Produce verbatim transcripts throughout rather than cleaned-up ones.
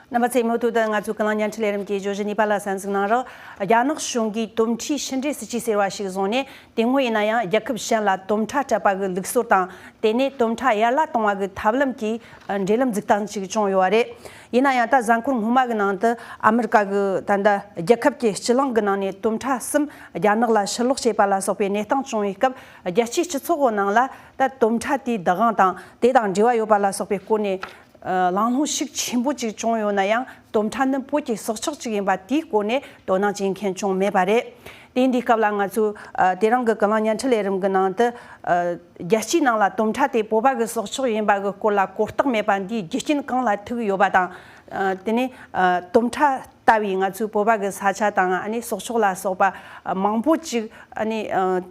རྣམ་པ་ཚོས་མུ་མཐུད་དུ་ང་ཚོའི་ཀུན་གླེང་བརྙན་འཕྲིན་ལས་རིམ་གྱི་བརྗོད་གཞི་གཉིས་པ་ལ་གསན་གཟིགས་གནང་རོགས། རྒྱ་ནག་གཞུང་གིས་དོམ་ཁྲའི་ཕྱི་འབྲེལ་སྲིད་ཇུས་ཟེར་བ་ཞིག་བཟུང་ནས། དེ་སྔོན་ཡིན་ན་ཡང་རྒྱལ་ཁབ་གཞན་ལ་དོམ་ཁྲ་སྤྲད་པ་གི་ལུགས་སྲོལ་དང་། དེ་ནས་དོམ་ཁྲ་ཡར་ལ་གཏོང་བ་གི་ཐབས་ལམ་གྱི་འབྲེལ་ལམ་འཛུགས་སྟངས་ཤིག་བྱུང་ཡོད་པ་རེད། ཡིན་ན་ཡང་ད་གཟའ་འཁོར་སྔོན་མ་གི་ནང་དུ་ཨ་མི་རི་ཀ་གི་ད་ལྟ་རྒྱལ་ཁབ་ཀྱི་སྤྱི་གླིང་གི་ནང་ནས་དོམ་ཁྲ་གསུམ་རྒྱ་ནག་ལ་ཕྱིར་སློག་བྱས་པ་ལ་སོགས་པའི་གནས་སྟངས་བྱུང་བའི་སྐབས། རྒྱལ་སྤྱིའི་སྤྱི་ཚོགས་ཀྱི་ནང་ལ་ད་དོམ་ཁྲ་དེའི་བདག་དབང་དང་དེ་དང་འབྲེལ་བ་ཡོད་པ་ལ་སོགས་པའི་སྐོར་ནས། ཨ། གླེང་སློང་ཤུགས་ཆེན་པོ་ཅིག་བྱུང་ཡོད་ན་ཡང་། དོམ་ཁྲ་ནི་བོད་ཀྱི་སྲོག་ཆགས་ཅིག་ཡིན་པ་དེའི་སྐོར་ནས་དོ་སྣང་བྱེད་མཁན་བྱུང་མེད་པ་རེད། དེ་འདིའི་སྐབས་ལ་ང་ཚོས། ཨ། དེ་རིང་གི་ཀུན་གླེང་བརྙན་འཕྲིན་ལས་རིམ་གྱི་ནང་དུ། ཨ། རྒྱལ་སྤྱིའི་ནང་ལ་དོམ་ཁྲ་དེ་བོད་པ་གི་སྲོག་ཆགས་ཡིན་པ་གི་སྐོར་ལ་གོ་རྟོགས་མེད་པ་འདིའི་རྒྱུ་རྐྱེན་གང་ལ་ཐུག་ཡོད་པ་དང་། ཨ། དེ་ནས། ཨ། དོམ་ཁྲ་ལྟ་བུའི་ང་ཚོའི་བོད་པ་གི་ས་ཆ་དང་། ཨ་ནི་སྲོག་ཆགས་ལ་སོགས་པ་མང་པོ་ཅིག་ཨ་ནི། ཨ།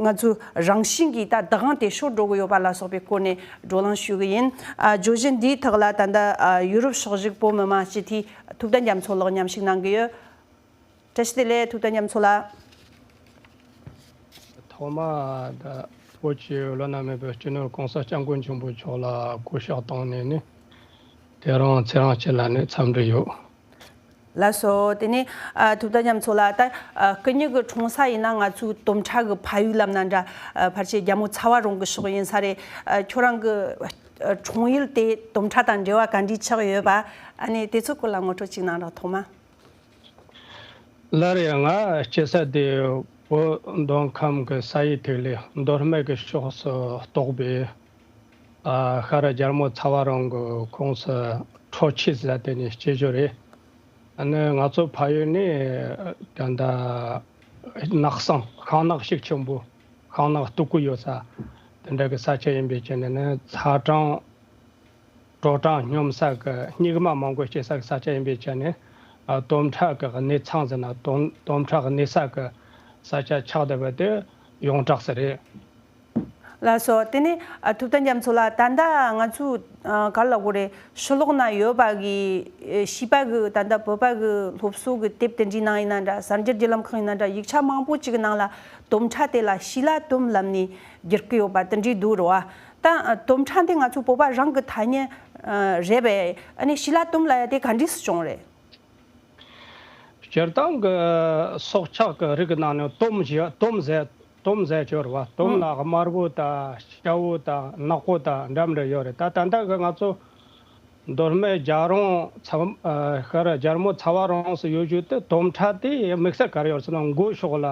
ང་ཚོའི་རང་བཞིན་གྱིས་ད་བདག་དབང་དེ་ཤོར་འགྲོ་གི་ཡོད་པ་ལ་སོགས་པའི་སྐོར་ནས་བགྲོ་གླེང་ཞུ་གི་ཡིན། ཨ། བརྗོད་གཞི་འདིའི་ཐོག་ལ་ད་ལྟ། ཨ། ཡུ་རོབ་ཕྱོགས་བཞུགས་བོད་མི་མང་སྤྱི་འཐུས་ཐུབ་བསྟན་རྒྱ་མཚོ་ལགས་མཉམ་ཞུགས་གནང་གི་ཡོད། བཀྲ་ཤིས་བདེ་ལེགས། ཐུབ་བསྟན་རྒྱ་མཚོ་ལགས། ཐོག་མ་ད་བོད་ཀྱི་བློ་ན་མེད་པའི་སྤྱི་ནོར་༸གོང་ས་༸སྐྱབས་མགོན་ཆེན་པོ་མཆོག་ལ་གུས་ཕྱག་བཏང་ནས་ནི། དེ་རིང་ཚེ་རིང་སྐྱིད་ལགས་ནས་འཚམས་འདྲི་ཡོད། ལགས་སོ། དེ་ནས། ཨ། ཐུབ་བསྟན་རྒྱ་མཚོ་ལགས། ད། ཨ། སྐུ་ཉིད་ཀྱི་འཁྲུངས་ས་ཡིན་ན་ང་ཚོའི་དོམ་ཁྲ་གི་ཕ་ཡུལ་ལབ་ན་འདྲ། ཨ། ཕལ་ཆེར་རྒྱལ་མོ་ཚ་བ་རོང་གི་ཕྱོགས་ཡིན་ས་རེད། ཨ། ཁྱོད་རང་གི། ཨ། འཁྲུངས་ཡུལ་དེ་དོམ་ཁྲ་དང་འབྲེལ་བ་ག་འདྲས་ཆགས་ཡོད་པ། ཨ་ནི་དེ་ཚོའི་སྐོར་ལ་ངོ་སྤྲོད་ཅིག་གནང་རོགས། ཐོག་མ། ལར་ཡང་ང་སྐྱེས་ས་དེ་བོད་མདོ་ཁམས་ཀྱི་ས་ཡི་ཐིག་ལེ་མདོ་སྨད་ཀྱི་ཕྱོགས་སུ་གཏོགས་པའི། ཨ། ཤར་རྒྱལ་མོ་ཚ་བ་རོང་གི་ཁོངས་སུ་ཁྲོ་ཆུ་ཟེར་དེ་ནས་སྐྱེས་ཡོད་རེད། ཨ་ནི་ང་ཚོ་ཕ་ཡུལ་ནི་ད་ལྟ་ནགས་གསེང་ཤིང་ནགས་ཤུགས་ཆེན་པོ། ཤིང་ནགས་སྟུག་པོ་ཡོད་ས་དེ་འདྲ་གི་ས་ཆ་ཡིན་པའི་ཆ་ནས་ནི་ཚ་གྲང་དྲོ་གྲང་སྙོམས་ས་གི་སྙིགས་མ་མང་པོ་སྐྱེ་ས་གི་ས་ཆ་ཡིན་པའི་ཆ་ནས། ཨ། དོམ་ཁྲ་གི་གནས་ཚང་ཟེར་ན་དོམ་དོམ་ཁྲ་གི་གནས་ས་གི་ས་ཆ་ཆགས་བསྡད་པ་དེ་ཡོངས་གྲགས་སུ་རེད། ལགས་སོ། དེ་ནས། ཨ། ཐུབ་བསྟན་རྒྱ་མཚོ་ལགས། ད་ལྟ་ང་ཚོའི། ཨ། ག་རེ་ལབ་དགོས་རེད། ཕྱི་ལོགས་ན་ཡོད་པ་གི། ཨེ། བྱིས་པ་གི་ད་ལྟ་བོད་པ་གི་སློབ་གསོ་གི་དེབ་དེ་འདྲའི་ནང་ཡིན་ན་འདྲ། གསར་འགྱུར་བརྒྱུད་ལམ་ཁག་ཡིན་ན་འདྲ། ཡིག་ཆ་མང་པོ་ཅིག་གི་ནང་ལ་དོམ་ཁྲ་དེ་ལ་ཤི་ལ་དོམ་ལབ་ནས་བསྒྱུར་གི་ཡོད་པ་དེ་འདྲའི་འདུག་རེད་བ། ད། ཨ། དོམ་ཁྲ་འདི་ང་ཚོའི་བོད་པ་རང་གི་ཐ་སྙད། ཨ། རེད་པས། ཨ་ནི་ཤི་ལ་དོམ་ལབ་ཡ་དེ་ག་འདྲས་སུ་བྱུང་རེད། སྤྱིར་བཏང་གི་སྲོག་ཆགས་ཀྱི་རིགས་ནང་ནས་དོམ་ཞེས་དོམ་ཟེར་དོམ་ཟེར་གྱི་ཡོད་རེད་བ། དོམ་ལ་དམར་པོ་དང་སྐྱ་བོ་དང་ནག་པོ་དང་འདྲ་མི་འདྲ་ཡོད་རེད། ད་ད་ལྟ་གི་ང་ཚོ་མདོ་སྨད་རྒྱལ་རོང་ཚ། ཨ། ཤར་རྒྱལ་མོ་ཚ་བ་རོང་སུ་ཡོད་རྒྱུ་དེ་དོམ་ཁྲ་དེ་དམིགས་བསལ་ག་རེ་ཡོད་ཟེར་ན། མགོ་ཕྱོགས་ལ།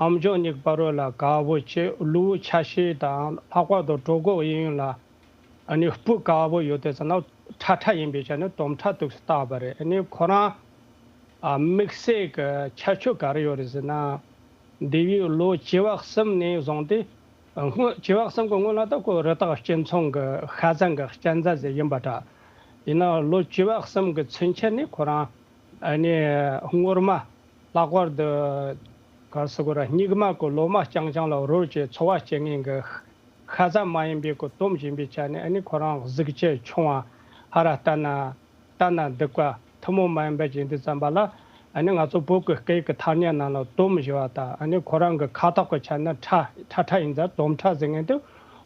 ཨམ་ཅོག་གཉིས་པ་རོ་ལ་དཀར་པོ་བྱས། ལུས་ཆ་ཤས་དང་ལྷག་པར་དུ་གྲོད་ཁོག་གཡས་གཡོན་ལ། ཨ་ནི་སྤུ་དཀར་པོ་ཡོད་དེ་ཚོ་ན་ཁྲ་ཁྲ་ཡིན་པའི་ཆ་ནས་དོམ་ཁྲ་དུ་བཏགས་པ་རེད། ཨ་ནི་ཁོ་རང་། ཨ། དམིགས་བསལ་གྱི་ཁྱད་ཆོས་ག་རེ་ཡོད་རེད་ཟེར་ན། འདས་པའི་ལོ་བཅུ་པ་གསུམ་ནས་བཟུང་སྟེ། སྔོན་བཅུ་པ་གསུམ་གྱི་སྔོན་ལ་ད་ཁོ་རི་དྭགས་སྤྱི་མཚུངས་ཀྱི་ཤ་ཟན་གྱི་གཅན་གཟན་ཟེར་ཡིན་པ་འདྲ། ཡིན་ནའང་ལོ་བཅུ་པ་གསུམ་གྱི་ཚུན་ཆད་ནས་ཁོ་རང་། ཨ་ནི་སྔོན་མ་ལྷག་པར་དུ་ག་རེ་ཟེར་དགོས་རེད། སྙིགས་མ་གི་ལོ་མ་རྐྱང་རྐྱང་ལ་རོལ་བྱས་འཚོ་བ་སྐྱེལ་མཁན་གྱི་ཤ་ཟ་མ་ཡིན་པའི་གི་དོམ་ཡིན་པའི་ཆ་ནས། ཨ་ནི་ཁོ་རང་གཟུགས་ཆེ་ཆུང་བ། ཧར་ལྟ་ན་ལྟ་ན་སྡུག་པ། ཐུན་མོང་མ་ཡིན་པ་ཅིག་ཡིན་དུས་ཙམ་པ་ལ། ཨ་ནི་ང་ཚོ་བོད་ཀྱི་སྐད་ཡིག་གི་ཐ་སྙད་ནང་ལ་དོམ་ཞེས་པ་དང་། ཨ་ནི་ཁོ་རང་གི་ཁ་དོག་གི་ཆ་ནས་ཁྲ་ཁྲ་ཁྲ་ཡིན་ཙང་དོམ་ཁྲ་ཟེར་མཁན་དེ་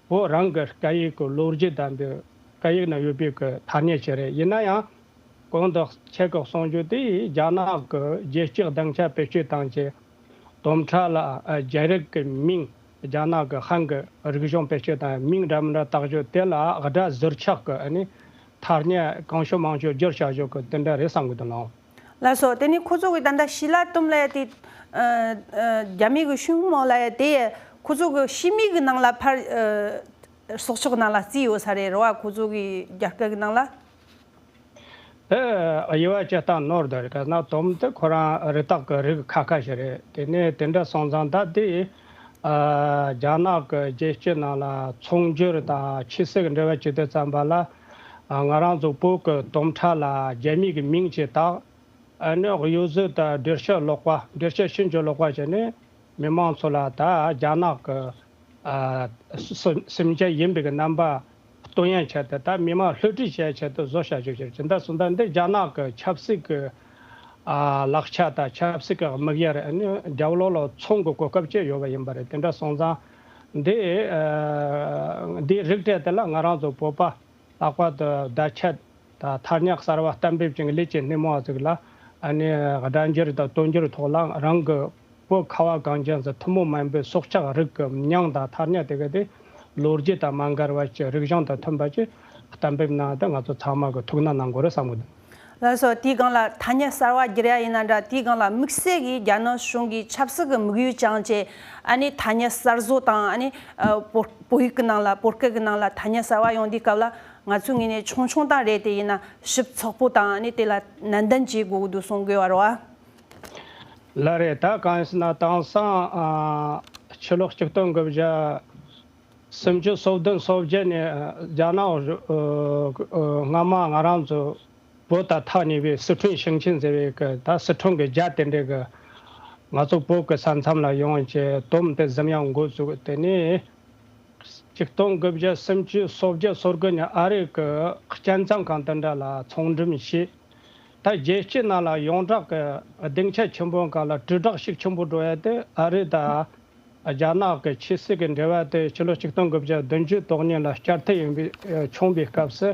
བོད་རང་གི་སྐད་ཡིག་གི་ལོ་རྒྱུས་དང་དེ། སྐད་ཡིག་ནང་ཡོད་པའི་གི་ཐ་སྙད་ཅིག་རེད། ཡིན་ན་ཡང་གོང་དུ་ཁྱེད་ཀྱིས་གསུངས་རྒྱུ་དེ། རྒྱ་ནག་གི་རྒྱལ་སྤྱིའི་སྡིངས་ཆ་བེད་སྤྱོད་བཏང་བྱས། དོམ་ཁྲ་ལ། ཨ། རྒྱ་རིགས་ཀྱི་མིང་། རྒྱ་ནག་གི་ཧན་གྱི་རིག་གཞུང་བེད་སྤྱོད་བཏང་མིང་འདྲ་མི་འདྲ་བཏགས་རྒྱུ་དེ་ལ་སྒྲ་ཟུར་ཆག་གི། ཨ་ནི་ཐ་སྙད་གང་བྱུང་མང་བྱུང་བསྒྱུར་བྱ་རྒྱུ་གི་དེ་འདྲ་རེད་བསམ་གི་འདུག་ལགས། ལགས་སོ། དེ་ནི་ཁོ་ཚོ་གི་ད་ལྟ་ཤི་ལ་དོམ་ལབ་ཡ་དེ། ཨ། ཨ། རྒྱ་མི་གི་ཤུན་མོ་ལབ་ཡ་དེ་ཁོ་ཚོ་གི་ཤི་མིག་གི་ནང་ལ་ཕར། ཨ། སྲོག་ཆགས་ནང་ལ་བརྩིས་ཡོད་ས་རེད་རེད་བ། ཁོ་ཚོ་གི་རྒྱ་སྐད་གི་ནང་ལ། དེ་དབྱེ་བ་བྱེད་སྟངས་ནོར་འདུག་རེད། ག་ན་དོམ་དེ་ཁོ་རང་རི་དྭགས་ཀྱི་རིགས་ཁ་ཁ་ཞིག་རེད། དེ་ནས་དེ་འདྲ་སོང་ཙང་ད་དེ། ཨ། རྒྱ་ནག་གི་རྒྱལ་སྤྱི་ནང་ལ་ཚོང་སྒྱུར་དང་ཕྱི་སྲིད་ཀྱི་འབྲེལ་བ་བྱེད་དུས་ཙམ་པ་ལ། ཨ། ང་རང་ཚོ་བོད་ཀྱི་དོམ་ཁྲ་ལ་རྒྱ་མིའི་གི་མིང་ཅིག་བཏགས། ཨ་ནི་གཡོ་ཟོལ་དང་འགྲེལ་བཤད་ལོག་པ། འགྲེལ་བཤད་ཕྱིན་ཅི་ལོག་པ་བྱས་ནས་མི་མང་ཚོ་ལ་ད་རྒྱ་ནག་གི། ཨ། སེམས་སེམས་ཅན་ཡིན་པའི་གི་རྣམ་པ་སྟོན་ཡ་ཆེད་དུ། ད་མི་མང་བསླུ་བྲིད་བྱེད་ཡ་ཆེད་དུ་བཟོ་བྱ་རྒྱུ་ཞིག་རེད། ཇི་འདྲ་སོང་ཙང་འདི་རྒྱ་ནག་གི་ཆབ་སྲིད་ཀྱི། ཨ། ལག་ཆ་དང་ཆབ་སྲིད་ཀྱི་དམིགས་ཡུལ་རེད། ཨ་ནི་རྒྱབ་ལོགས་ལ་ཚོང་གི་གོ་སྐབས་ཅིག་ཡོད་པ་ཡིན་པ་རེད། དེ་འདྲ་སོང་ཙང་འདི། ཨ། འདིའི་རིགས་དེ་དེ་ལ་ང་རང་ཚོ་བོད་པ་ལྷག་པར་དུ་བརྡ་ཆད་ ད་ཐ་སྙད་གསར་བ་གཏན་འབེབས་ཅན་གྱི་ལས་ཀྱི་སྣེ་མོ་བ་ཟིག་ལ་ཨ་ནི་སྒྲ་འགྱུར་དང་དོན་འགྱུར་ཐོག་ལ་རང་གི་བོད་ཁ་བ་གངས་ཅན་ཟིག་ཐུན་མོང་མ་ཡིན་པའི་སྲོག་ཆགས་རིགས་ཀྱི་མིང་དང་ཐ་སྙད་དེ་ག་དེ་ལོ་རྒྱུས་དང་མ་འགལ་བ་ཅིག་རིག་གཞུང་དང་མཐུན་པ་ཅིག་གཏན་འབེབས་གནང་སྟེ་ང་ཚོ་ཚང་མ་གི་ཐུགས་སྣང་གནང་དགོས་རེད་བསམ་གི་འདུག། ལགས་སོ། དེའི་སྒང་ལ་ཐ་སྙད་གསར་བ་བསྒྱུར་ཡ་ཡིན་ན་འདྲ། དེའི་སྒང་ལ་དམིགས་བསལ་གྱིས་རྒྱ་ནག་གཞུང་གིས་ཆབ་སྲིད་ཀྱི་དམིགས་ཡུལ་བཅངས་བྱས་ཨ་ནི་ཐ་སྙད་གསར་བཟོ་དང་ཨ་ནི་ཨ་བོད་བོད་ཡིག་གི་ནང་ལ་བོད་སྐད་ཀྱི་ནང་ལ་ཐ་སྙད་གསར་བ་ཡོང་དུས་སྐབས་ལ་ང་ཚོའི་ངོས་ནས་ཆུང་ཆུང་དང་རེད། དེ་ཡིན་ན་ཞིབ་ཚགས་པོ་དང་ཨ་ནི་དེ་ལ་ནན་ཏན་བྱེད་དགོས་ཀྱི་འདུག་གསུང་དགོས་པ་རེད་བ། ལགས་རེད། ད་གང་ཡིན་ཟེར་ན་དེང་སང་ཨ་ཕྱི་ལོ་ཆིག་སྟོང་དགུ་བརྒྱ་སུམ་ཅུ་སོ་བདུན་སོ་བརྒྱད་ནས་རྒྱ་ནག་སྔ་མ་ང་རང་ཚོ་བོད་དང་ཐག་ཉེ་བའི་སི་ཁྲོན་ཞིང་ཆེན་ཟེར་བའི་གི་ད་སི་ཁྲོན་གི་རྒྱ་དེ་འདྲའི་གི་ང་ཚོ་བོད་གི་ས་མཚམས་ལ་ཡོང་བྱས་དོམ་དེ་གཟིམ་ཡང་འགོ་བཙུགས། དེ་ནས་ཆིག་སྟོང་དགུ་བརྒྱ་སུམ་ཅུ་སོ་བརྒྱད་སོ་དགུ་ནས་ཨ་རི་གི་སྤྱན་གཟིགས་ཁང་དེ་འདྲ་ལ་ཚོང་འགྲེམས་བྱས། ད་རྒྱལ་སྤྱི་ནང་ལ་ཡོངས་གྲགས་ཀྱི་སྡིངས་ཆ་ཆེན་པོའི་སྒང་ལ་དྲིལ་བསྒྲགས་ཤུགས་ཆེན་པོ་འགྲོ་ཡ་དེ་ཨ་རི་དང་རྒྱ་ནག་གི་ཆོས་སྲིད་ཀྱི་འབྲེལ་བ་དེ་ཕྱི་ལོ་ཆིག་སྟོང་དགུ་བརྒྱ་བདུན་ཅུ་དོན་གཉིས་ལ་བསྐྱར་མཐུད་ཡིན་པའི་ཨ་བྱུང་བའི་སྐབས་སུ་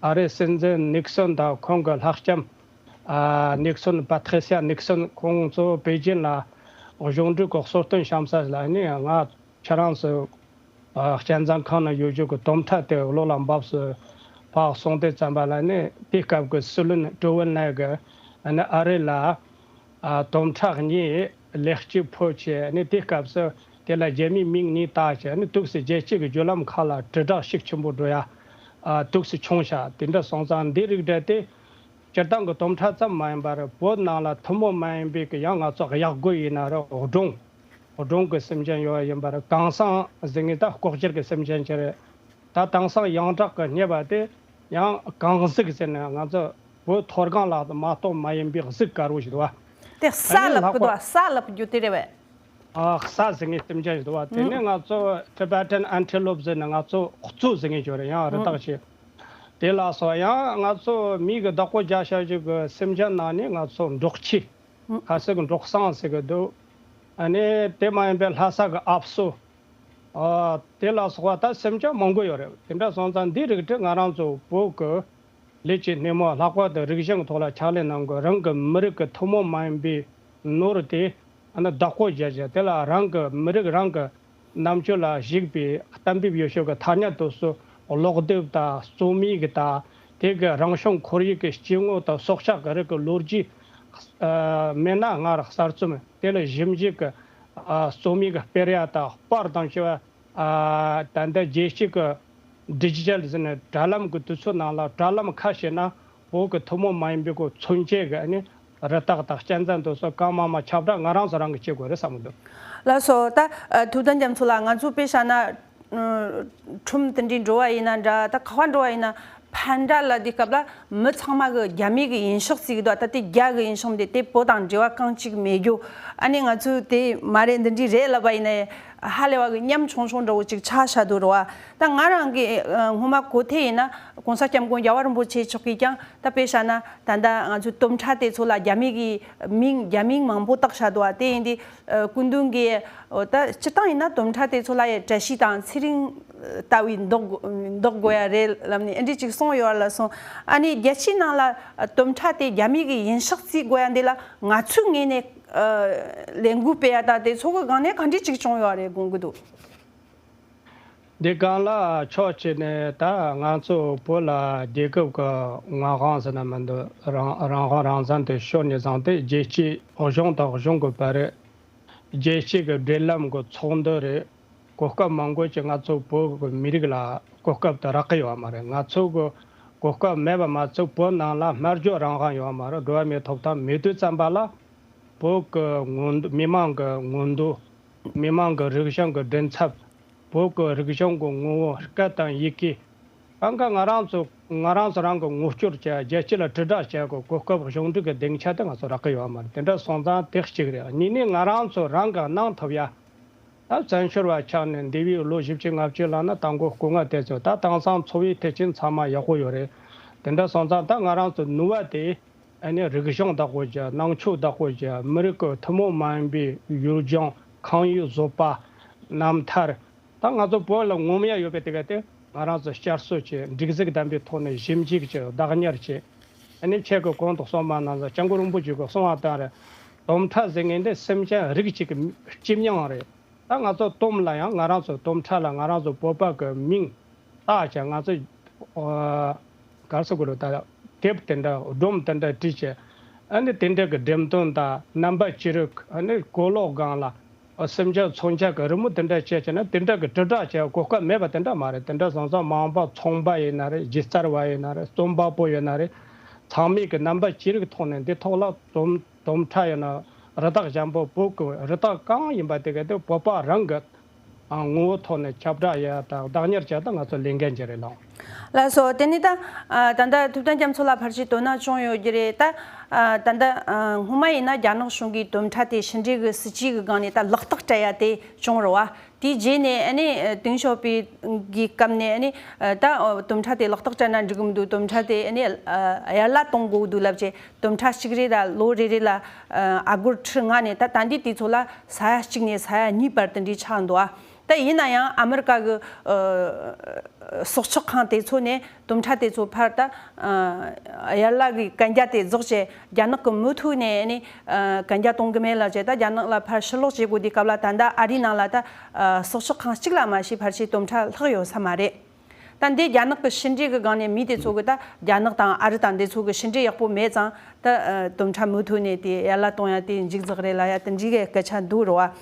ཨ་རིའི་སྲིད་འཛིན་ནིག་སོན་དང་ཁོང་གི་ལྷག་བཅས་ཨ་ནིག་སོན། པ་ཏྲི་སི་ཡ་ནིག་སོན་ཁོང་ཚོ་པེ་ཅིན་ལ་གཞུང་འབྲེལ་གྱི་གསོལ་སྟོན་བཤམས་ས་ལ་ནི་ང་ཁྱེད་རང་ཚོ་ཨ་སྤྱན་གཟིགས་ཁང་ནང་ཡོད་རྒྱུ་གི་དོམ་ཁྲ་དེ་གློ་ལ་འབབ་སུ་ཕར་སོང་དེ་ཙམ་པ་ལ་ནི་དེ་སྐབས་ཀྱི་སྲིད་བློན་ཀྲོ་ཝུན་ནའི་གི་ཨ་ནི་ཨ་རི་ལ་ཨ་དོམ་ཁྲ་གཉིས་ལེགས་སྐྱེས་ཕུལ་བྱས། ཨ་ནི་དེ་སྐབས་སུ་དེ་ལ་རྒྱ་མིའི་མིང་གཉིས་བཏགས་བྱས། ཨ་ནི་དུས་སུ་རྒྱལ་སྤྱི་གི་བརྒྱུད་ལམ་ཁག་ལ་དྲིལ་བསྒྲགས་ཤུགས་ཆེན་པོ་འགྲོ་ཡ་ཨ་དུས་སུ་བྱུང་ཤག། དེ་འདྲ་སོང་ཙང་འདི་རིགས་འདྲ་དེ་སྤྱིར་བཏང་གི་དོམ་ཁྲ་ཙམ་མ་ཡིན་པར་བོད་ནང་ལ་ཐུན་མོང་མ་ཡིན་པའི་གི་ཡང་ང་ཚོ་གཡག་རྒོད་ཡིན་ན་རེད། སྒྲུང་སྒྲུང་གི་སེམས་ཅན་ཡོད་ཡིན་པར། གངས་སེང་ཟེར་མཁན་ད་ལྐོག་གྱུར་གྱི་སེམས་ཅན་ཅིག་རེད། ད་དེང་སང་ཡོངས་གྲགས་ཀྱི་རྙེད་པ་དེ་ཡང་གངས་གཟིག་ཟེར་ནས་ང་ཚོ་བོད་མཐོ་སྒང་ལ་མ་གཏོགས་མ་ཡིན་པའི་གཟིག་དཀར་པོ་ཞིག་འདུག་བ། དེ་ཨ་ས་ནི་ལབ་ལྷག་གི་པ་འདུག་བ། ས་ལབ་རྒྱུ་དེ་རེད་བས། ཨ་ས་ཟེར་མཁན་སེམས་ཅན་ཞིག་འདུག་བ། དེ་ནས་ང་ཚོ་Tibetan Antelope ཟེར་ནས་ང་ཚོ་གཙོད་ཟེར་མཁན་ཞིག་རེད། ཡང་རི་དྭགས་ཤིག། དེ་ལ་སོགས་ཡང་ང་ཚོ་མི་གི་བདག་པོ་རྒྱག་བྱ་ཞིག་གི་སེམས་ཅན་ནང་ནས་ང་ཚོ་འབྲོག་ཁྱི། ཁ་སང་གི་འབྲོག་སེང་ཟེར་གི་འདུག། ཨ་ནི་དེ་མ་ཡིན་པའི་ལྷ་ས་གི་ཨབ་སོ། ཨ་དེ་ལ་སོགས་པ་ད་སེམས་ཅན་མང་པོ་ཡོད་རེད། དེ་འདྲ་སོང་ཙང་འདི་རིགས་དེ་ང་རང་ཚོ་བོད་ཀྱི་ལས་ཀྱི་སྣེ་མོ་ལྷག་པར་དུ་རིག་གཞུང་ཐོག་ལ་ཕྱག་ལས་གནང་དགོས། རང་གི་མི་རིགས་ཀྱི་ཐུན་མོང་མ་ཡིན་པའི་ནོར་དེ་ཨ་ནི་བདག་པོ་བྱས་བྱས། དེ་ལ་རང་གི་མི་རིགས་རང་གི་རྣམ་དཔྱོད་ལ་གཞིགས་པའི་གཏན་འབེབས་ཡོད་ཤོས་ཀྱི་ཐ་སྙད་དེ་ཚོ་ཀློག་དེབ་དང་རྩོམ་ཡིག་དང་། དེ་གི་རང་བྱུང་ཁོར་ཡུག་གི་སྐྱེ་དངོས་དང་སྲོག་ཆགས་ཀྱི་རིགས་ཀྱི་ལོ་རྒྱུས་ཨ་མེད་ན་སྔར་གསར་རྩོམ། དེ་ལ་ཞིབ་འཇུག་གི་ཨ་རྩོམ་ཡིག་སྤེལ་ཡ་དང་། པར་དང་བཅས་པ་ཨ་ད་ལྟ་རྒྱལ་སྤྱི་གི་ཌི་ཇི་ཊལ་ཟེར་ནས་དྲ་ལམ་གྱི་དུས་ཚོད་ནང་ལ་དྲ་ལམ་ཁ་ཕྱེ་ན་བོད་ཀྱི་ཐུན་མོང་མ་ཡིན་པའི་གོ་མཚོན་བྱེད་ཀྱི་ཨ་ནི་རི་དྭགས་དང་གཅན་གཟན་དེ་ཚོ་གང་མང་མང་ཁྱབ་བསྒྲགས་ང་རང་ཚོ་རང་གིས་བྱེད་དགོས་རེད་བསམ་གྱི་འདུག། ལགས་སོ། ད་ཨ་ཐུབ་བསྟན་རྒྱ་མཚོ་ལགས། ང་ཚོ་དཔེ་བཞག་ན་ཨ་ཁྲོམ་དེ་འདྲའི་འགྲོ་བ་ཡིན་ན་འདྲ། ད་ག་པར་འགྲོ་བ་ཡིན་ན་ཕར་འདྲ་ལ་དེ་སྐབས་ལ་མི་ཚང་མ་གི་རྒྱ་མི་གི་ཡིན་ཤག་བརྩི་གི་འདུག། ད་དེ་རྒྱ་གི་ཡིན་ཤག་འདི་དེ་བོད་དང་འབྲེལ་བ་གང་ཅིག་མེད་རྒྱུ། ཨ་ནི་ང་ཚོས་དེ་མ་རེད་འདི་འདྲའི་རེད་ལབ་པ་ཡིན་ན་ཧ་ལས་པ་གི་ཉམ་ཆུང་ཆུང་འདྲ་བོ་ཅིག་ཆགས་བཞག་འདུག་རེད་བ། ད་ང་རང་གི་ཨ་སྔོན་མ་གོ་ཐོས་ཡིན་ན་༸གོང་ས་༸སྐྱབས་མགོན་རྒྱལ་བ་རིན་པོ་ཆེ་མཆོག་གིས་ཀྱང་ད་དཔེ་བཞག་ན་ད་ལྟ་ང་ཚོའི་དོམ་ཁྲ་དེ་ཚོ་ལ་རྒྱ་མི་གི་མིང་རྒྱ་མིང་མང་པོ་བཏགས་བཞག་འདུག་བ། དེ་ཡིན་དུས་ཨ་སྐུ་མདུན་གྱིས་ཨོ་ད་སྤྱིར་བཏང་ཡིན་ན་དོམ་ཁྲ་དེ་ཚོ་ལ་ཡང་བཀྲ་ཤིས་དང་ཚེ་རིང་ལྟ་བུའི་འདོགས་དགོས་འདོགས་དགོས་ཡ་རེད་ལབ་ནས་ཨ་འདྲས་ཅིག་གསུངས་ཡོད་ལ་སོང་། ཨ་ནི་རྒྱལ་སྤྱིའི་ནང་ལ་དོམ་ཁྲ་དེ་རྒྱ་མི་གི་ཡིན་ཤག་བརྩི་དགོས་ཡ་འདི་ལ་ང་ཚོའི་ངོས་ནས་ཨ་ལས་འགུལ་སྤེལ་ཡ་ད་དེ་ཚོ་གི་སྒང་ནས་ག་འདྲས་ཅིག་བྱུང་ཡོད་རེད་དགོངས་ཀྱི་འདུག། འདི་སྒང་ལ་ཕྱོགས་གཅིག་ནས་ད་ང་ཚོ་བོད་ལ་རྒྱལ་ཁབ་ཀྱི་མངའ་དབང་ཟེར་ན་མི་འདུག། རང་རང་དབང་རང་བཙན་དེ་ཤོར་ནས་བཟུང་སྟེ་རྒྱལ་སྤྱིའི་གཞུང་དང་གཞུང་གི་བར་རེད། རྒྱལ་སྤྱི་གི་འབྲེལ་ལམ་གྱི་ཚོགས་འདུ་རེད། གོ་སྐབས་མང་པོ་ཅིག་ང་ཚོ་བོད་ཀྱི་མི་རིགས་ལ་གོ་སྐབས་དེ་རག་གི་ཡོད་མ་རེད། ང་ཚོ་གི་གོ་སྐབས་མེད་པ་མ་ཚད་བོད་ནང་ལ་སྨྲ་བརྗོད་རང་དབང་ཡོད་མ་རེད། འགྲོ་བ་མིའི་ཐོབ་ཐང་མེད་དུས་ཙམ་པ་ལ་བོད་ཀྱི་མངོན་མི་མང་གི་མངོན་འདོད། མི་མང་གི་རིག་གཞུང་གི་མགྲིན་ཚབ། བོད་ཀྱི་རིག་གཞུང་གི་ངོ་བོ། སྐད་དང་ཡི་གེ། གང་ག་ང་རང་ཚོ་ང་རང་ཚོ་རང་གི་ངོ་སྐྱོར་བྱས། རྒྱལ་སྤྱི་ལ་དྲིལ་བསྒྲགས་བྱས་གོ་གོ་སྐབས་གཞུང་འབྲེལ་གྱི་སྡིངས་ཆ་དེ་ང་ཚོ་རག་གི་ཡོད་མ་རེད། དེ་འདྲ་སོང་ཙང་དེ་གཅིག་རེད། གཉིས་ནས་ང་རང་ཚོ་རང་གིས་གནང་ཐུབ་ཡ། ད་བཙན་བྱོལ་བ་ཆགས་ནས་འདས་པའི་ལོ་བཞི་བཅུ་ལྔ་བཅུ་ལ་ན་དང་པོ་སྐུ་ངལ་དེ་ཚོ་ད་དེང་སང་འཚོ་བའི་ཐེག་ཆེན་ཚང་མ་ཡག་པོ་ཡོད་རེད། དེ་འདྲ་སོང་ཙང་ད་ང་རང་ཚོ་ནུས་པ་དེ་ཨ་ནི་རིག་གཞུང་བདག་པོ་བྱས། ནང་ཆོས་བདག་པོ་བྱས། མི་རིགས་ཀྱི་ཐུན་མོང་མ་ཡིན་པའི་ཡུལ་ལྗོངས། ཁང་ཡིག་བཟོ་པ། རྣམ་ཐར། ད་ང་ཚོ་བོད་ལ་ངོམ་ཡ་ཡོད་པའི་དེ་ག་དེ་ ང་རང་ཚོ་བསྐྱར་གསོ་བྱས། སྒྲིག་གཟུགས་ལྡན་པའི་ཐོག་ནས་ཞིབ་འཇུག་བྱས། བདག་གཉེར་བྱས། ཨ་ནི་ཁྱེད་ཀྱིས་གོང་དུ་གསུངས་པ་ནང་བཞིན་སྐྱབས་མགོན་རིན་པོ་ཆེ་གིས་གསུངས་པ་ལྟར། དོམ་ཁྲ་ཟེར་མཁན་འདི་སེམས་ཅན་རིགས་གཅིག་གི་སྤྱི་མིང་རེད། ད་ང་ཚོ་དོམ་ལ་ཡང་ང་རང་ཚོ་དོམ་ཁྲ་ལ་ང་རང་ཚོ་བོད་པ་གི་མིང་བཏགས་བྱས། ང་ཚོ་ཨ་ག་རེ་ཟེར་དགོས་རེད། ད་དེབ་དེ་འདྲ། སྒྲུང་དེ་འདྲ་བྲིས་བྱས། ཨ་ནི་དེ་འདྲ་གི་འགྲེམས་སྟོན་དང་རྣམ་པ་ཅི་རིགས། ཨ་ནི་གོས་ལོག་སྒང་ལ་སེམས་ཅན་མཚོན་ཆ་གི་རི་མོ་དེ་འདྲ་བྱས་བྱས་ན། དེ་འདྲ་གི་དྲིལ་བསྒྲགས་བྱེད་གོ་སྐབས་མེད་པ་དེ་འདྲ་མ་རེད། དེ་འདྲ་སོང་ཙང་མ་འོངས་པ་ཚོང་པ་ཡིན་ན་རེད། སྒྱུ་རྩལ་བ་ཡིན་ན་རེད། རྩོམ་པ་པོ་ཡིན་ན་རེད། ཚང་མས་གི་རྣམ་པ་ཅི་རིགས་ཐོག་ནས་འདི་ཐོག་ལ་དོམ་དོམ་ཁྲ་ཡིན་ན། རི་དྭགས་འཇམ་པོ། བོད་ཀྱི་རི་དྭགས་གང་ཡིན་པ་དེ་ག་དེ་བོད་པ་རང་གི་ཨ་ངོ་བོ་ཐོག་ནས་ཁྱབ་བསྒྲགས་ཡ་དང་བདག་གཉེར་བྱ་ད་ང་ཚོ་ལས་འགན་ཅིག་རེད་ལགས། ལགས་སོ། དེ་ནས་ད་ཨ་ད་ལྟ་ཐུབ་བསྟན་རྒྱ་མཚོ་ལགས་ཕལ་ཆེར་དོ་སྣང་བྱུང་ཡོད་ཀྱི་རེད། ད་ཨ་ད་ལྟ་ཨ་སྔོན་མ་ཡིན་ན་རྒྱ་ནག་གཞུང་གིས་དོམ་ཁྲ་དེ་ཕྱི་འབྲེལ་གྱི་སྲིད་ཇུས་ཀྱི་སྒང་ནས་ད་ལག་རྟགས་སྤྲད་ཡ་དེ་བྱུང་རེད་བ། དེའི་རྗེས་ནས་ཨ་ནི་ཏེང་ཞའོ་ཕིང་གི་སྐབས་ནས་ཨ་ནི་ད་དོམ་ཁྲ་དེ་ལག་རྟགས་སྤྲད་ན་འགྲིག་གི་མི་འདུག་དོམ་ཁྲ་དེ་ཨ་ནི་ཨ་གཡར་ལ་གཏོང་དགོས་འདུག་ལབ་བྱས། དོམ་ཁྲ་གཅིག་རེ་ལ་ལོ་རེ་རེ་ལ་ཨ་སྒོར་ཁྲི་ལྔ་ནས། ད་ད་འདི་དུས་ཚོད་ལ་ས་ཡ་གཅིག་ནས་ས་ཡ་གཉིས་བར་དུ་འདྲ་ཆགས་འདུག་ཨ། ད་ཡིན་ན་ཡང་ཨ་མི་རི་ཀ་གི་ཨ་སྲོག་ཆགས་ཁང་དེ་ཚོ་ནས་དོམ་ཁྲ་དེ་ཚོ་ཕར་ད་ཨ་གཡར་ལ་གི་གན་རྒྱ་དེ་རྫོགས་བྱས། རྒྱ་ནག་གི་མུ་མཐུད་ནས་ཨ་ནི་ཨ་གན་རྒྱ་གཏོང་གི་མེད་ལབ་བྱས། ད་རྒྱ་ནག་ལ་ཕར་ཕྱིར་ལོག་བྱེད་དགོས་དུས་སྐབས་ལ། ད་ལྟ་ཨ་རིའི་ནང་ལ་ད་ཨ་སྲོག་ཆགས་ཁང་གཅིག་ལ་མ་ཞིག་ཕལ་ཆེར་དོམ་ཁྲ་ལྷག་ཡོད་ས་མ་རེད། ད་འདི་རྒྱ་ནག་གི་ཕྱི་འབྲེལ་གྱི་སྒང་ནས་མི་དེ་ཚོ་གི། ད་རྒྱ་ནག་དང་ཨ་རི་དང་འདི་ཚོ་གི་ཕྱི་འབྲེལ་ཡག་པོ་མེད་ཙང་། ད་ཨ་དོམ་ཁྲ་མུ་མཐུད་ནས་དེ་གཡར་ལ་གཏོང་ཡ་དེ་མཇུག་རྫོགས་རེད་ལབ་ཡ་དེ་འདྲའི་གི་སྐད་ཆ་འདུག་རེད་བ།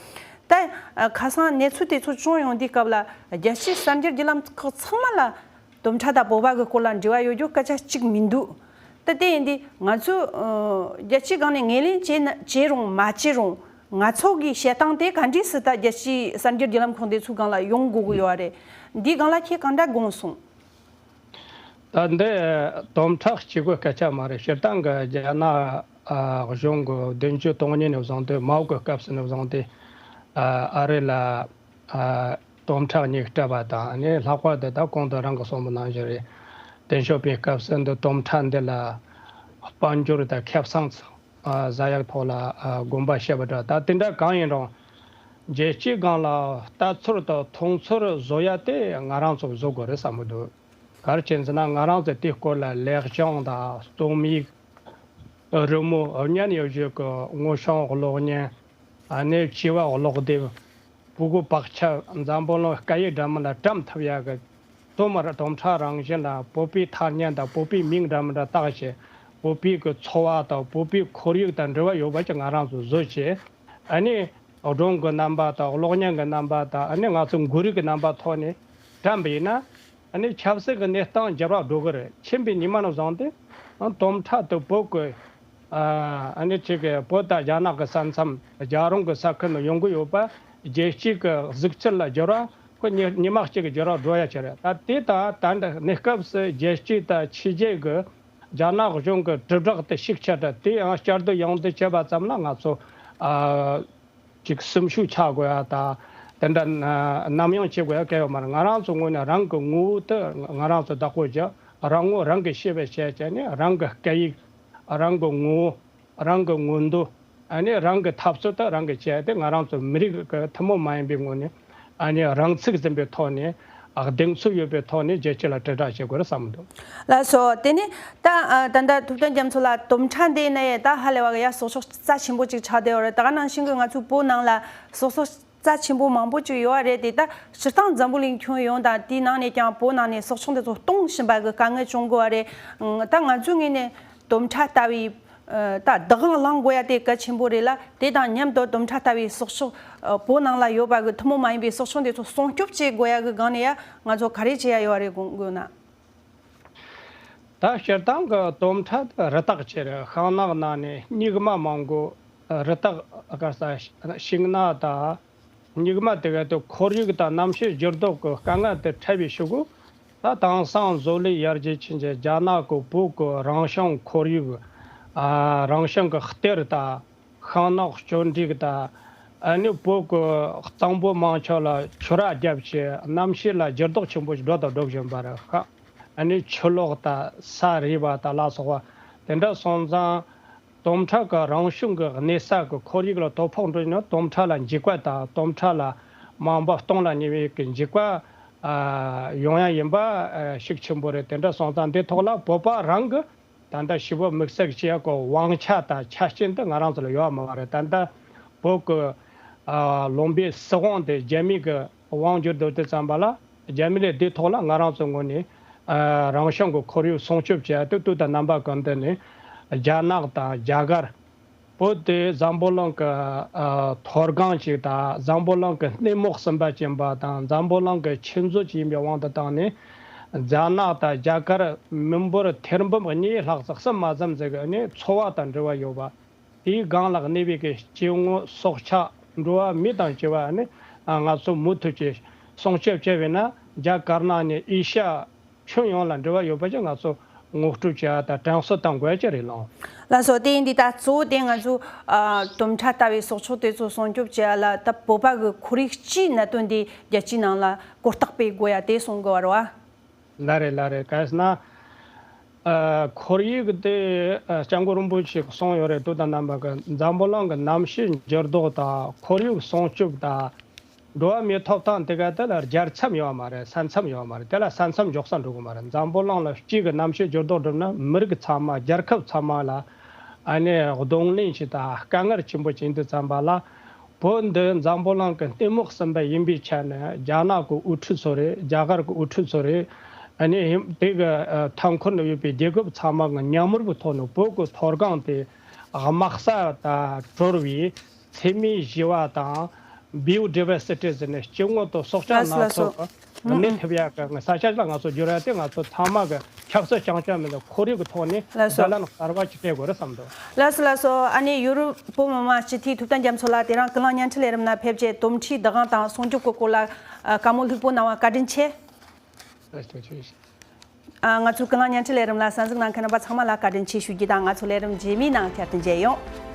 ད་ཨ་ཁ་སང་གནས་ཚུལ་དེ་ཚོ་བྱུང་ཡོང་དུས་སྐབས་ལ། རྒྱལ་སྤྱིའི་གསར་འགྱུར་བརྒྱུད་ལམ་ཁག་ཚང་མ་ལ་དོམ་ཁྲ་དང་བོད་པ་གི་སྐོར་ལ་འབྲེལ་བ་ཡོད་རྒྱུ་སྐད་ཆ་གཅིག་མི་འདུག་ད་དེ་ཡིན་དུས་ང་ཚོས་ཨ་རྒྱལ་སྤྱིའི་སྒང་ནས་ངོས་ལེན་བྱས་ན་བྱས་རུང་མ་བྱས་རུང་། ང་ཚོ་གི་བཤད་སྟངས་དེ་ག་འདྲས་སེ་ད་རྒྱལ་སྤྱིའི་གསར་འགྱུར་བརྒྱུད་ལམ་ཁག་འདི་ཚོའི་སྒང་ལ་ཡོང་དགོས་ཀྱི་ཡོད་རེད། འདིའི་སྒང་ལ་ཁྱེད་ག་འདྲ་དགོངས་སོང་། ད་འདི་དོམ་ཁྲ་གཅིག་པོའི་སྐད་ཆ་མ་རེད། སྤྱིར་བཏང་གི་རྒྱ་ནག་ཨ་གཞུང་གི་བདུན་ཅུ་དོན་གཉིས་ནས་བཟུང་སྟེ། མའོ་གི་སྐབས་སུ་ནས་བཟུང་སྟེ། ཨ་ཨ་རི་ལ་ཨ་དོམ་ཁྲ་གཉིས་སྤྲད་པ་དང་། ཨ་ནི་ལྷག་པར་དུ་ད་གོང་དུ་རང་གིས་གསུངས་པ་ནང་བཞིན་རེད། ཏེང་ཞའོ་ཕིང་སྐབས་སུ་འདི་དོམ་ཁྲ་འདི་ལ་དཔལ་འབྱོར་དང་ཁེ་བཟང་ཨ་ཟ་ཡག་ཐོག་ལ་ཨ་དགོངས་པ་བཞེས་པ་འདྲ། ད་དེ་འདྲ་གང་ཡིན་རུང་རྒྱལ་སྤྱིའི་སྒང་ལ་ལྟ་ཚུལ་དང་མཐོང་ཚུལ་བཟོ་ཡ་དེ་ང་རང་ཚོ་བཟོ་དགོས་རེད་བསམ་གྱི་འདུག་ག་རེ་བྱས་ཟེར་ན། ང་རང་ཚོ་དེའི་སྐོར་ལ་ལེགས་བྱུང་དང་རྩོམ་ཡིག་རི་མོ། ཨ་ཉན་ཡོད་བཞིན་གྱི་དངོས་བྱུང་གློག་བརྙན། ཨ་ནི་བྱིས་པ་ཀློག་དེབ། སྤུ་གུ་བག་ཆགས། འཛམ་བུ་གླིང་སྐད་ཡིག་འདྲ་མིན་ལ་བཀྲམ་ཐུབ་ཡག་གི། དོམ་དོམ་ཁྲ་རང་བཞིན་ལ་བོད་པའི་ཐ་སྙད་དང་བོད་པའི་མིང་འདྲ་མི་འདྲ་བཏགས་བྱས། བོད་པའི་གི་འཚོ་བ་དང་བོད་པའི་ཁོར་ཡུག་དང་འབྲེལ་བ་ཡོད་པ་ཅིག་ང་རང་ཚོས་བཟོས་བྱས། ཨ་ནི་སྒྲུང་གི་རྣམ་པ་དང་གློག་བརྙན་གྱི་རྣམ་པ་དང་། ཨ་ནི་ང་ཚོ་མགོ་རིལ་གྱི་རྣམ་པ་ཐོག་ནས་བཀྲམ་པ་ཡིན་ན། ཨ་ནི་ཆབ་སྲིད་ཀྱི་གནས་སྟངས་འགྱུར་བ་འགྲོ་གི་རེད། ཕྱིན་པའི་ཉི་མ་ནས་བཟུང་སྟེ་དོམ་ཁྲ་དེ་བོད་ཀྱི་ཨ་ནི་ཅིག་གི་བོད་དང་རྒྱ་ནག་གི་ས་མཚམས། རྒྱལ་རོང་གི་ས་ཁུལ་ནས་ཡོང་གི་ཡོད་པ། རྒྱལ་སྤྱིའི་གི་གཟུགས་ཚུལ་ལ་འགྱུར་བ་ཁོ་ཉི་ཉི་མ་གཅིག་གི་འགྱུར་བ་འགྲོ་ཡ་ཅིག་རེད། ད་དེ་ད་ད་འདི་གནས་སྐབས་སུ་རྒྱལ་སྤྱི་དང་ཕྱི་རྒྱལ་གྱི་རྒྱ་ནག་གཞུང་གི་དྲིལ་བསྒྲགས་དེ་ཤུགས་ཆེ་དྲགས་དེ་ཡང་བསྐྱར་ཟློས་ཡང་ཟློས་བྱས་པ་ཙམ་ལ་ང་ཚོ་ཨ་ཅིག་སེམས་ཤུགས་ཆག་དགོས་ཡ་དང་། དེ་འདྲ་ན་ནམ་ཡང་བྱེད་དགོས་ཡ་གང་ཡང་ཡོད་མ་རེད། ང་རང་ཚོ་ངོས་ནས་རང་གི་ངོ་བོ་དེ་ང་རང་ཚོ་བདག་པོ་བྱས། རང་ངོ་རང་གིས་ཤེས་པ་བྱས་བྱས་ནས། རང་གི་སྐད་ཡིག་རང་གི་ངོ་བོ། རང་གི་མངོན་འདོད། ཨ་ནི་རང་གི་འཐབ་རྩོད་དེ་རང་གིས་བྱས་ཏེ། ང་རང་ཚོ་མི་རིགས་ཀྱི་ཐུན་མོང་མ་ཡིན་པའི་ངོས་ནས། ཨ་ནི་རང་ཚུགས་ཟིན་པའི་ཐོག་ནས། ཨ་གདེང་ཚོད་ཡོད་པའི་ཐོག་ནས་རྒྱལ་སྤྱི་ལ་དྲིལ་བསྒྲགས་བྱེད་དགོས་རེད་བསམ་འདུག་ལགས་སོ། དེ་ནས་ད་ཨ་ད་ལྟ་ཐུབ་བསྟན་རྒྱ་མཚོ་ལགས། དོམ་ཁྲ་འདི་ནས་ད་ཧ་ལས་པ་གི་ཡ་སྲོག་ཆགས་རྩ་ཆེན་པོ་ཅིག་ཆགས་བསྡད་ཡོད་རེད། ད་ག་ནང་བཞིན་གྱི་ང་ཚོའི་བོད་ནང་ལ་སྲོག་ཆགས་རྩ་ཆེན་པོ་མང་པོ་ཅིག་ཡོད་རེད་དེ། ད་སྤྱིར་བཏང་འཛམ་བུ་གླིང་ཁྱོན་ཡོངས་དང་དེའི་ནང་ནས་ཀྱང་བོད་ནང་ནས་སྲོག་ཆགས་འདི་ཚོ་གཏོང་བཞིན་པ་གི་དཀའ་ངལ་བྱུང་དགོས་པ་རེད། ད་ང་ཚོའི་ངོས་ནས་དོམ་ཁྲ་ལྟ་བུའི་ད་བདག་དབང་བླང་དགོས་ཡ་དེ་གལ་ཆེན་པོ་རེད་ལ། དེ་དང་མཉམ་དུ་དོམ་ཁྲ་ལྟ་བུའི་སྲོག་ཆགས་བོད་ནང་ལ་ཡོད་པ་གི་ཐུན་མོང་མ་ཡིན་པའི་སྲོག་ཆགས་འདི་ཚོ་སྲུང་སྐྱོབ་བྱེད་དགོས་ཡ་གི་སྒང་ནས་ཡ་ང་ཚོ་ག་རེ་བྱེད་ཡ་ཡོད་རེད་དགོངས་ན། ད་སྤྱིར་བཏང་གི་དོམ་ཁྲ་དེ་རི་དྭགས་ཅིག་རེད། ཤིང་ནགས་ནང་ནས་སྨྱུག་མ་མང་པོ། རི་དྭགས་ག་ས་ཤིང་ནགས་དང་སྨྱུག་མ་དེ་ག་དེ་ཁོར་ཡུག་དང་གནམ་གཤིས་འགྱུར་ལྡོག་གི་དཀའ་ངལ་དེ་འཕྲད་པའི་ཤུལ་གུ། ད་དེང་སང་བཟོ་ལས་ཡར་རྒྱས་ཕྱིན་བྱས་རྒྱ་ནག་གི་བོད་ཀྱི་རང་བྱུང་ཁོར་ཡུག་ཨ་རང་བྱུང་གི་གཏེར་དང་། ཤིང་ནགས་གཅོད་འབྲེག་དང་། ཨ་ནི་བོད་ཀྱི་གཙང་པོ་མང་ཆེ་ལ་ཆུ་རགས་བརྒྱབ་བྱས་གནམ་གཤིས་ལ་འགྱུར་ལྡོག་ཆེན་པོ་ཞིག་འགྲོ་དང་འགྲོ་བཞིན་པ་རེད་ཤག་ཨ་ནི་ཆུ་ལོག་དང་ས་རུབ་པ་དང་ལ་སོགས་པ་དེ་འདྲ་སོང་ཙང་། དོམ་ཁྲ་གི་རང་བྱུང་གི་གནས་ས་གི་ཁོར་ཡུག་ལ་དོ་ཕོག་འགྲོ་ན། དོམ་ཁྲ་ལ་འཇིགས་པ་དང་། དོམ་ཁྲ་ལ་མ་འོངས་པ་སྟོང་ལ་ཉེ་བའི་གི་འཇིགས་པ་ ཨ་ཡོང་ཡ་ཡིན་པ་ཨ་ཤུགས་ཆེན་པོ་རེད། དེ་འདྲ་སོང་ཙང་འདི་ཐོག་ལ་བོད་པ་རང་གི་ད་ལྟ་ཞི་བ་དམིགས་བསལ་བྱེད་ཡ་གི་དབང་ཆ་དང་ཆ་རྐྱེན་དེ་ང་རང་ཚོ་ལ་ཡོད་མ་རེད། ད་ལྟ་བོད་ཀྱི་ཨ་ལུང་པའི་སྲིད་དབང་དེ་རྒྱ་མི་གི་དབང་བསྒྱུར་འདུག་དུས་ཙམ་པ་ལ་རྒྱ་མི་ལས་འདི་ཐོག་ལ་ང་རང་ཚོའི་ངོས་ནས་ཨ་རང་བྱུང་གི་ཁོར་ཡུག་སྲུང་སྐྱོབ་བྱེད་ཡ་དེ་དུས་དང་རྣམ་པ་གང་འདི་ནས་རྒྱ་ནག་དང་རྒྱ་གར། བོད་དེ་འཛམ་བུ་གླིང་གི་ཨ་མཐོ་སྒང་ཅིག་དང་འཛམ་བུ་གླིང་གི་གནས་མོ་གསུམ་པ་ཅན་པ་དང་འཛམ་བུ་གླིང་གི་ཆུ་མཛོད་ཅིག་ཡིན་པའི་དབང་དུ་བཏང་ནས། རྒྱ་ནག་དང་རྒྱ་གར་མི་འབོར་ཐེར་འབུམ་གཉིས་ལྷག་ཙམ་གསུམ་མ་ཙམ་ཟིག་གི་ནས་འཚོ་བ་དང་འབྲེལ་བ་ཡོད་པ། དེའི་སྒང་ལ་གནས་པའི་གི་སྐྱེ་དངོས་སྲོག་ཆགས་འགྲོ་བ་མི་དང་བཅས་པ་ནི་ང་ཚོ་མུ་མཐུད་ཀྱིས་སྲུང་སྐྱོབ་བྱས་པས་ན་རྒྱ་དཀར་ནག་ནས་ཨེ་ཤ་ཡ་ཁྱོན་ཡོངས་ལ་འབྲེལ་བ་ཡོད་པ་ཅིག་ང་ཚོ་ངོ་སྤྲོད་བྱེད་ཡ་དང་དྲན་གསོ་གཏང་དགོས་ཡ་ཅིག་རེད་ལགས། ལགས་སོ། དེ་ཡིན་དུས་ད་གཙོ་བོ་དེ་ང་ཚོ་ཨ་དོམ་ཁྲ་ལྟ་བུའི་སྲོག་ཆགས་དེ་ཚོ་སྲུང་སྐྱོབ་བྱེད་ཡ་ལ་ད་བོད་པ་གི་ཁོར་ཡུག་སྤྱིའི་གནད་དོན་དེ་རྒྱལ་སྤྱིའི་ནང་ལ་གོ་རྟོགས་སྤེལ་དགོས་ཡ་དེ་གསུང་དགོས་པ་རེད་བ། ལགས་རེད། ལགས་རེད། གལ་སྲིད་ན་ཨ་ཁོར་ཡུག་དེ་ཨ་སྐྱབས་མགོན་རིན་པོ་ཆེས་གསུངས་ཡོད་རེད། དུས་དང་རྣམ་པ་གི་འཛམ་བུ་གླིང་གི་གནམ་གཤིས་འགྱུར་ལྡོག་དང་ཁོར་ཡུག་སྲུང་སྐྱོབ་དང་། འགྲོ་བ་མིའི་ཐོབ་ཐང་དེ་ག་དེ་ལ་རྒྱལ་མཚམས་ཡོད་མ་རེད། ས་མཚམས་ཡོད་མ་རེད། དེ་ལ་ས་མཚམས་འཇོག་ས་འགྲོ་གི་མ་རེད། འཛམ་བུ་གླིང་ལ་གཅིག་གི་གནམ་གཤིས་འགྱུར་ལྡོག་འགྲུབ་ན་མི་རིགས་ཚང་མ་རྒྱལ་ཁབ་ཚང་མ་ལ་ཨ་ནི་གདོང་ལེན་བྱེད་དང་དཀའ་ངལ་ཆེན་པོ་ཅིག་ཡིན་དུས་ཙམ་པ་ལ། བོད་འདི་འཛམ་བུ་གླིང་གི་གནས་མོ་གསུམ་པ་ཡིན་པའི་ཆ་ནས་རྒྱ་ནག་གི་དབུ་ཁྲིད་ཚོ་རེད། རྒྱ་གར་གི་དབུ་ཁྲིད་ཚོ་རེད། ཨ་ནི་དེ་གི་མཐའ་འཁོར་ན་ཡོད་པའི་རྒྱལ་ཁབ་ཚང་མ་གི་མཉམ་རུབ་ཀྱི་ཐོག་ནས་བོད་ཀྱི་མཐོ་སྒང་དེ་དམག་ས་དང་གྲོལ་བའི་འཚེ་མེད་ཞི་བ་དང་། བྷི་ཡོ་ཌི་ཝར་སི་ཊི་ཟེར་ནས་སྐྱེ་དངོས་དང་སྲོག་ཆགས་ལགས་སོ། སྣ་ལགས་སོ། ཚོགས་གནས་ཐེབས་ཡག་གི་ས་ཆ་ལ་ང་ཚོ་བསྒྱུར་ཡ་དེ་ང་ཚོ་ཚང་མ་གི་ཆབ་སྲིད་རྐྱང་རྐྱང་མིན་པར་ཁོར་ཡུག་གི་ཐོག་ནས་ལགས་སོ། བརྡ་ལན་གསར་པ་ཅིག་སྤྲད་དགོས་རེད་བསམ་འདུག་ལགས་སོ། ལགས་སོ། ཨ་ནི་ཡུ་རོབ་བོད་མི་མང་སྤྱི་འཐུས་ཐུབ་བསྟན་རྒྱ་མཚོ་ལགས་དེ་རིང་ཀུན་གླེང་བརྙན་འཕྲིན་ལས་རིམ་ལ་ཕེབས་རྗེས་དོམ་ཁྲའི་བདག་དབང་དང་སྲུང་སྐྱོབ་ཀྱི་སྐོར་ལ་ཨ་བཀའ་མོལ་ལྷུག་པོ་གནང་བ་བཀའ་དྲིན་ཆེ། ལགས་སོ། ཐུགས་རྗེ་ཆེ། ཨ་ང་ཚོའི་ཀུན་གླེང་བརྙན་འཕྲིན་ལས་རིམ་ལ་གསན་གཟིགས་གནང་མཁན་རྣམ་པ་ཚང་མ་ལ་བཀའ་དྲིན་ཆེ་ཞུ་རྒྱུ་དང་། ང་ཚོ་ལས་རིམ་རྗེས་མའི་ནང་བསྐྱར་དུ་མཇལ་ཡོང་།